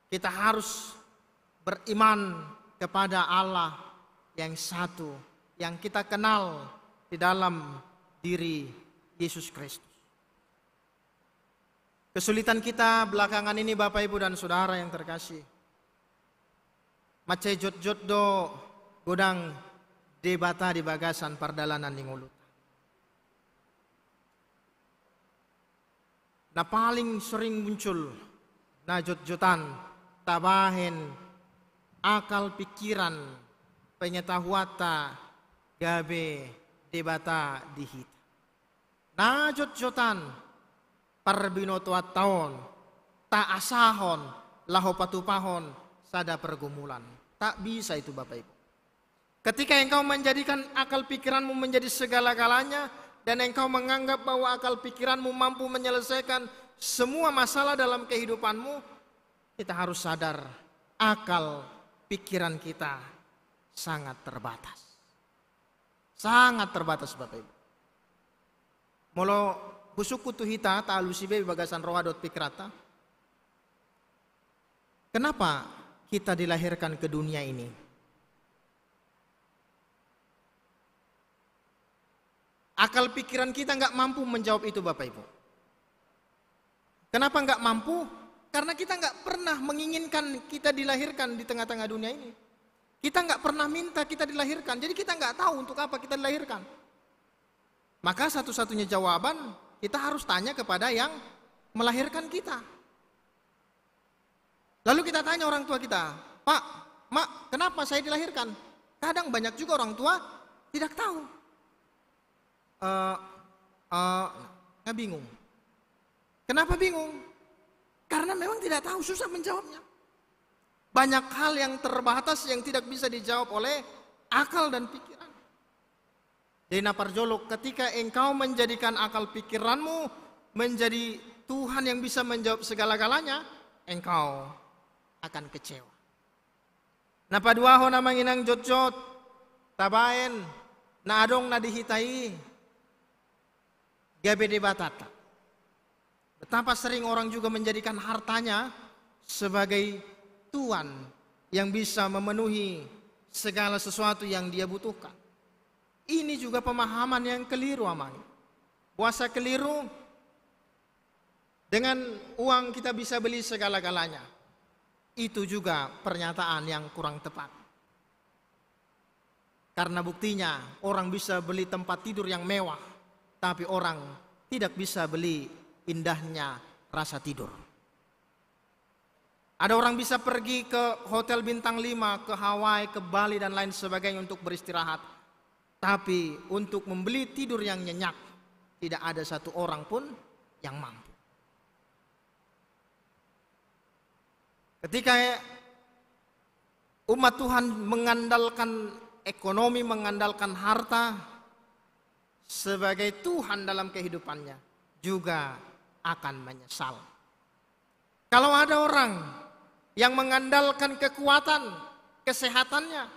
Kita harus beriman kepada Allah yang satu, yang kita kenal di dalam diri Yesus Kristus. Kesulitan kita belakangan ini, Bapak, Ibu, dan Saudara yang terkasih, mansai jotjot do godang Debata di bagasan pardalanan ni ngoluta. Na paling sering muncul na jotjotan tabahen akal pikiran pengetahuanta gabe Debata di hita. Na jotjotan parbinotoanta on taasahon laho patupahon sada pergumulan. Tak bisa itu, Bapak Ibu. Ketika engkau menjadikan akal pikiranmu menjadi segala-galanya dan engkau menganggap bahwa akal pikiranmu mampu menyelesaikan semua masalah dalam kehidupanmu, kita harus sadar akal pikiran kita sangat terbatas. Sangat terbatas, Bapak Ibu. Molo husungkun tu hita, taalusi be bagasan roha dohot pikiranta. Kenapa kita dilahirkan ke dunia ini? Akal pikiran kita nggak mampu menjawab itu, Bapak Ibu. Kenapa nggak mampu? Karena kita nggak pernah menginginkan kita dilahirkan di tengah-tengah dunia ini. Kita nggak pernah minta kita dilahirkan, jadi kita nggak tahu untuk apa kita dilahirkan. Maka satu-satunya jawaban, kita harus tanya kepada yang melahirkan kita. Lalu kita tanya orang tua kita, "Pak, Mak, kenapa saya dilahirkan?" Kadang banyak juga orang tua tidak tahu. Eh, eh, nah, bingung. Kenapa bingung? Karena memang tidak tahu, susah menjawabnya. Banyak hal yang terbatas yang tidak bisa dijawab oleh akal dan pikiran. Jadi na parjolo, ketika engkau menjadikan akal pikiranmu menjadi Tuhan yang bisa menjawab segala-galanya, engkau akan kecewa. Na paduahon, amang inang, jotjot tabaen na adong na di hita i gabe Debatanta. Betapa sering orang juga menjadikan hartanya sebagai tuan yang bisa memenuhi segala sesuatu yang dia butuhkan. Ini juga pemahaman yang keliru, amang. Boasa keliru? Dengan uang kita bisa beli segala-galanya. Itu juga pernyataan yang kurang tepat. Karena buktinya, orang bisa beli tempat tidur yang mewah, tapi orang tidak bisa beli indahnya rasa tidur. Ada orang bisa pergi ke hotel bintang lima, ke Hawaii, ke Bali, dan lain sebagainya untuk beristirahat. Tapi untuk membeli tidur yang nyenyak, tidak ada satu orang pun yang mampu. Ketika umat Tuhan mengandalkan ekonomi, mengandalkan harta sebagai Tuhan dalam kehidupannya, juga akan menyesal. Kalau ada orang yang mengandalkan kekuatan kesehatannya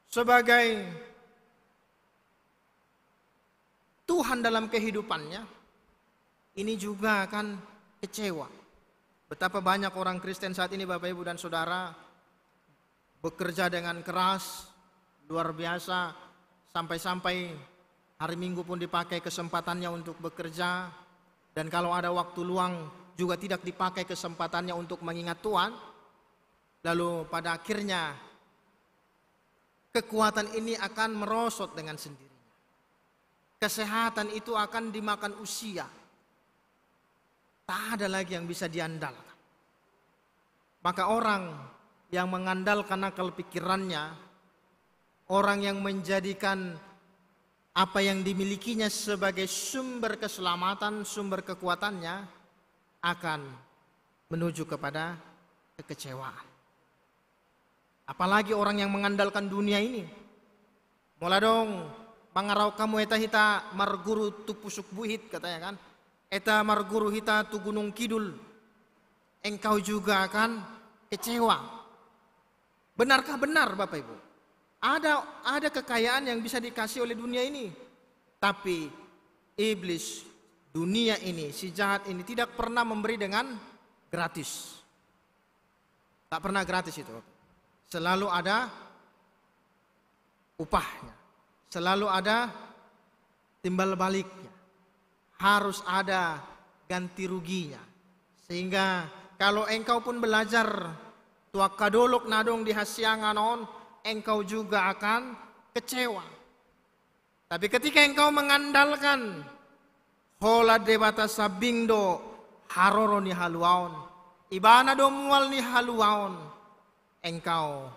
sebagai Tuhan dalam kehidupannya, ini juga akan kecewa. Betapa banyak orang Kristen saat ini, Bapak, Ibu, dan Saudara, bekerja dengan keras, luar biasa, sampai-sampai Hari Minggu pun dipakai kesempatannya untuk bekerja, dan kalau ada waktu luang juga tidak dipakai kesempatannya untuk mengingat Tuhan, lalu pada akhirnya kekuatan ini akan merosot dengan sendirinya. Kesehatan itu akan dimakan usia. Tak ada lagi yang bisa diandalkan. Maka orang yang mengandalkan akal pikirannya, orang yang menjadikan apa yang dimilikinya sebagai sumber keselamatan, sumber kekuatannya, akan menuju kepada kekecewaan. Apalagi orang yang mengandalkan dunia ini. Molo adong mangarahon hamu, eta hita marguru tu Pusuk Buhit, katanya kan. Eta marguru hita tu Gunung Kidul. Engkau juga akan kecewa. Benarkah benar, Bapak Ibu? Ada, ada kekayaan yang bisa dikasih oleh dunia ini. Tapi iblis, dunia ini, si jahat ini tidak pernah memberi dengan gratis. Tak pernah gratis itu. Selalu ada upahnya. Selalu ada timbal baliknya. Harus ada ganti ruginya. Sehingga kalau engkau pun belajar tu angka dolok na adong di hasiangan on, engkau juga akan kecewa. Tapi ketika engkau mengandalkan holan Debata, sambing do haroro ni haluaon, Ibana do mual ni haluaon, engkau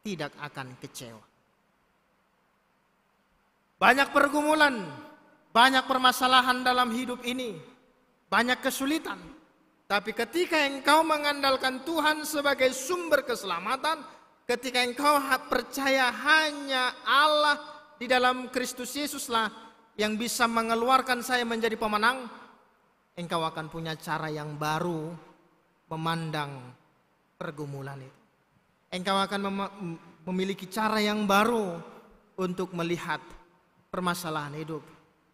tidak akan kecewa. Banyak pergumulan, banyak permasalahan dalam hidup ini, banyak kesulitan. Tapi ketika engkau mengandalkan Tuhan sebagai sumber keselamatan, ketika engkau ha-, percaya hanya Allah di dalam Kristus Yesuslah yang bisa mengeluarkan saya menjadi pemenang, engkau akan punya cara yang baru memandang pergumulan itu. Engkau akan mem-, memiliki cara yang baru untuk melihat permasalahan hidup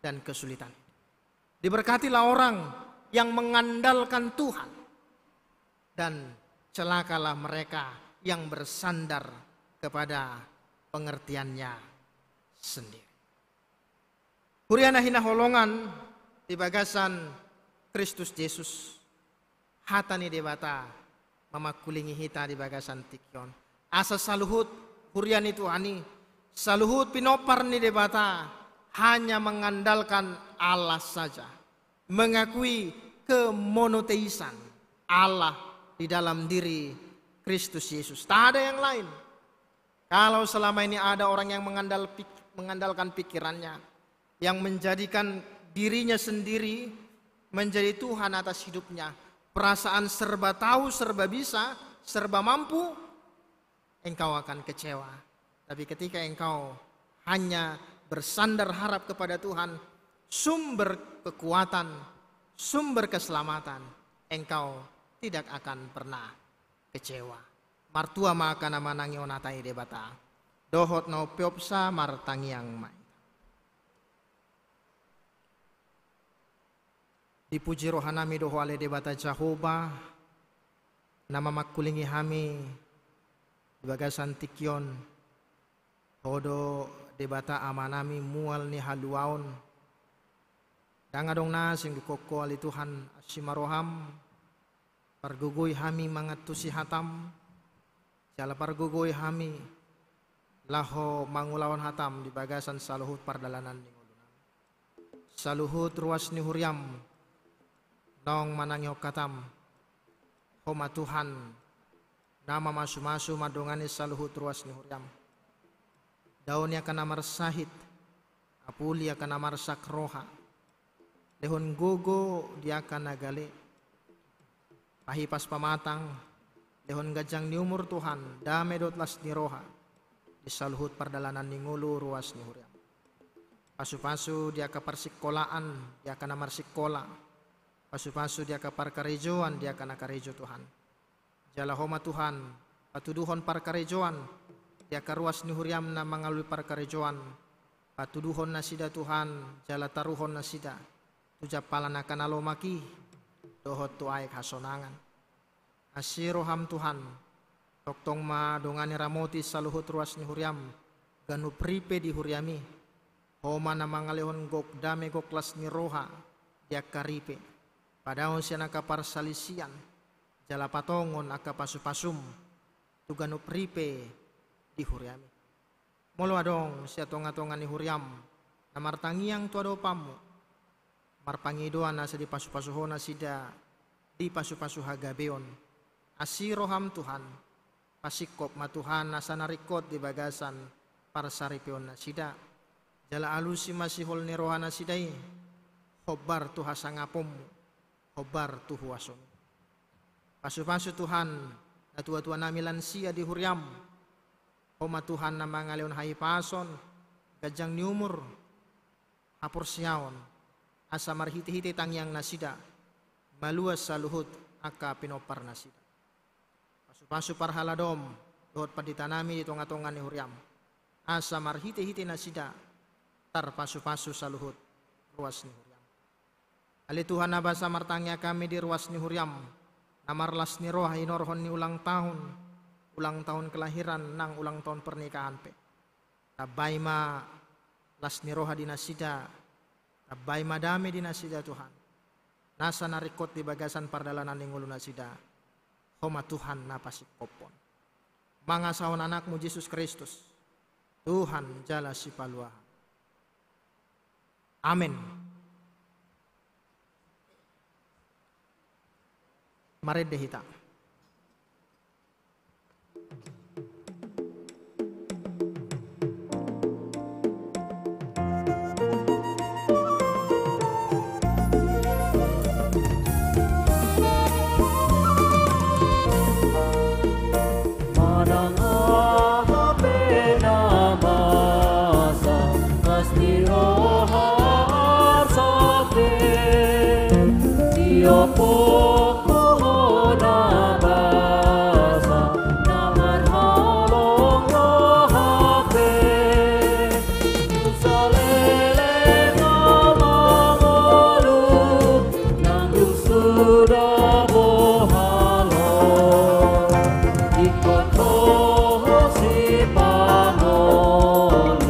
dan kesulitan. Diberkatilah orang yang mengandalkan Tuhan, dan celakalah mereka yang bersandar kepada pengertiannya sendiri. Huria na hinaholongan di bagasan Kristus Jesus, hata ni Debata mamangkulingi hita di bagasan tingki on. Asa saluhut huria ni Tuhan i, saluhut pinompar ni Debata, hanya mengandalkan Allah saja, mengakui kemonoteisan Allah di dalam diri Kristus Yesus. Tak ada yang lain. Kalau selama ini ada orang yang mengandal pik-, mengandalkan pikirannya, yang menjadikan dirinya sendiri menjadi Tuhan atas hidupnya, perasaan serba tahu, serba bisa, serba mampu, engkau akan kecewa. Tapi ketika engkau hanya bersandar harap kepada Tuhan, sumber kekuatan, sumber keselamatan, engkau tidak akan pernah kecewa. Martua ma angka na manangihon hata ni Debata. Dohot na umpeopsa, martangiang ma hita. Dipuji rohanami do Ho ale Debata Jahowa, na mamangkulingi hami di bagasan tingki on. Ho do Debata Amanami mual ni haluaon. Ndang adong na singguhon Ho ale Tuhan, asi ma roham, pargogoi hami mangantusi hatam, jala pargogoi hami laho mangulahon hatam di bagasan saluhut pardalanan ni ngolunami. Saluhut ruas ni huriam naung manangihon hatam, Ho ma Tuhan na mamasumasu mandongani saluhut ruas ni huriam. Dao ni angka na marsahit, apuli angka na marsak roha, lehon gogo di angka na gale, pahipas pamatang, lehon ganjang ni umur Tuhan, dame dohot las ni roha di saluhut pardalanan ni ngolu ruas ni huriam. Pasupasu di angka parsingkolaan di angka na marsingkola, pasupasu di angka parkarejoan di angka na karejo Tuhan. Jala Ho ma Tuhan patuduhon parkarejoan di angka ruas ni huriam na mangalului parkarejoan, patuduhon nasida Tuhan, jala taruhon nasida tu jampalan angka na lomak i dohot tu aek hasonangan. Asi roham Tuhan, tongtong ma dongani ramoti saluhut ruas ni huriam, ganup ripe di huriami. Ho ma na mangalehon gok dame, gok las ni roha di angka ripe, padaon sian angka parsalisian, jala patongon angka pasupasum tu ganup ripe di huriami. Molo adong sian tongatonga ni huriam na martangiang tu adopanmu, marpangidoan asa dipasupasu ho nasida, dipasupasu hagabeon, asi roham Tuhan, pasingkop ma Tuhan asa na ringkot di bagasan parsaripeon nasida, jala alusi ma sihol ni roha nasida i, hombar tu hasangaponmu, hombar tu huasomu. Pasupasu Tuhan, natuatuanami lansia di huriam, ho ma Tuhan na mangalehon hahipason, ganjang ni umur, haporseaon, asa marhitehite tangiang nasida, maluas saluhut angka pinompar nasida. Pasupasu parhaladom dohot panditanami di tongatonga ni huriam, asa marhitehite nasida tarpasupasu saluhut ruas ni huriam. Ale Tuhan, na basa martangiang hami di ruas ni huriam, na marlas ni roha hinorhon ni ulang tahun, ulang tahun kelahiran nang ulang tahun pernikahan pe. Tambai ma las ni roha di nasida, tambai ma dame di nasida Tuhan, nasa na ringkot di bagasan pardalanan ni ngolu nasida, ho ma Tuhan na pasingkophon. Mangasahon Anakmu Jesus Kristus, Tuhan jala Sipaluahon. Amen. Marende hita. Manang aha pe na masa, pasti roha arsak be. Diophop ho na basa, na marholong roha pe. Saleleng na mangolu, nang dung suda boha lo. Ingkon ho sipangolu,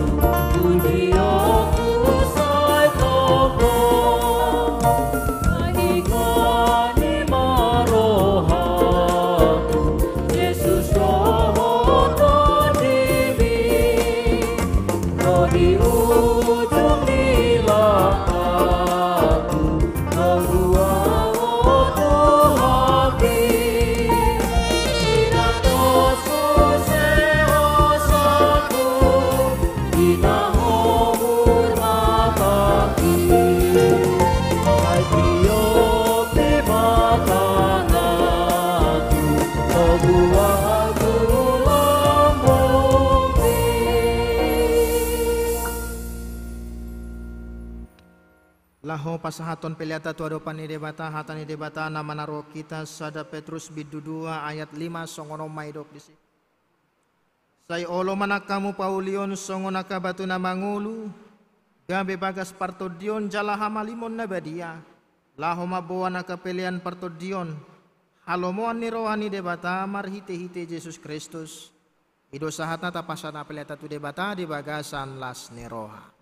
pujionku sai tongtong. Ai hami ma rohangku, Jesus dohot tondimi. Ro di ujung ni langkangku, ro ruang ho Tuhanki. Di na dos muse hosangku, di na ho murmatangki. Ai tio pe ma tanganku, ro ruang tu lambungki. Laho pasahathon peleanta tu adopan ni Debata, hata ni Debata na manaruhon hita, sada Petrus bindu dua ayat lima, songon on ma didok disi. Sai olo ma nang hamu paulion songon angka batu na mangolu, gabe bagas partondion jala hamalimon na badia, laho mamboan angka pelean partondion, halomoan ni roha ni Debata marhitehite Jesus Kristus. I do sahatna, tapasahat ma peleanta tu Debata di bagasan las ni roha.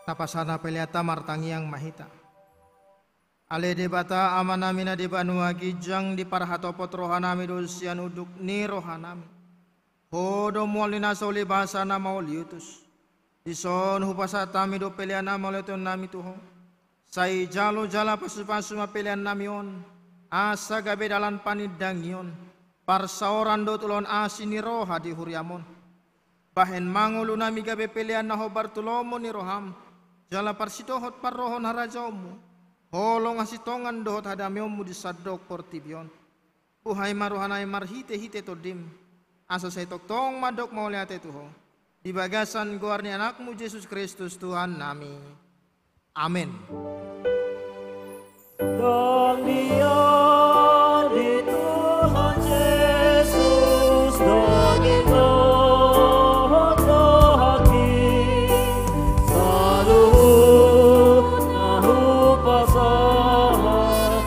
Tapasada pelean ta, martangiang ma hita. Ale Debata Amanami na di banua ginjang, diparhatopot rohanami do sian unduk ni rohanami. Ho do mual ni na so ulibasa na mauliutus. Dison hupasahat hami do pelean na mauliatehon nami tu Ho. Sai jalo jala pasupasu ma pelean nami on, asa gabe dalan panindangion, parsaoran dohot ulaon asi ni roha di huriam on. Bahen ma ngolu nami gabe pelean na hombar tu lomo ni roham, jala parsitohot parrohahon harajaonmu, holong hasintongan dohot hadameonmu di sandok portibi on. Buhai ma rohanami marhitehite Tondim, asa sai tongtong mandok mauliate tu Ho, di bagasan goar ni Anakmu Jesus Kristus Tuhannami. Amen. Dang dia di Tuhan Jesus daging dohot rohaki, saluhutna hupasahat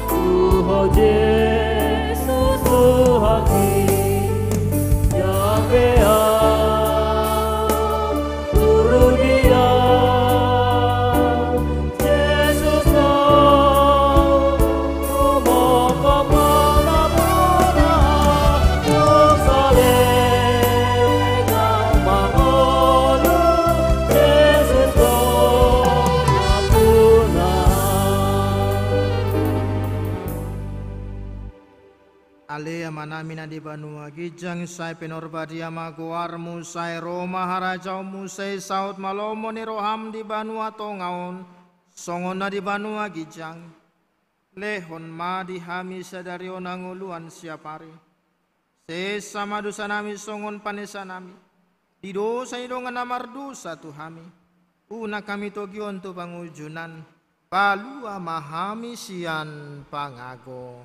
tu Ho Jesus Tuhaki. Ia pe au, guru dia, Jesus do, humongkop ma na bona, tung saleleng au mangolu, Jesus do na bona. Ale Amanami na di banua ginjang, sai pinarbadia ma goarmu, sai ro ma harajaonmu, sai saut ma lomo ni roham di banua tonga on, songon na di banua ginjang. Lehon ma di hami sadari on hangoluan siapari. Sesa ma dosanami songon panesanami di dosa ni dongan na mardosa tu hami. Unang hami togihon tu pangunjunan, palua ma hami sian pangago.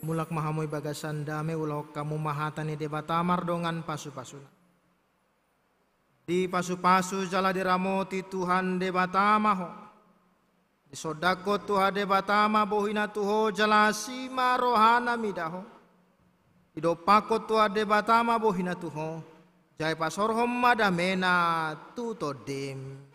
Mulak ma hamu di bagasan dame, ulahon hamu ma hata ni Debata mardongan pasupasuna. Dipasupasu jala diramoti Tuhan Debata ma ho. Disondangkon Tuhan Debata ma bohina tu ho jala asi ma rohana mida ho. Didompakkon Tuhan Debata ma bohina tu ho, jala dipasaorhon ma damena tu tondim.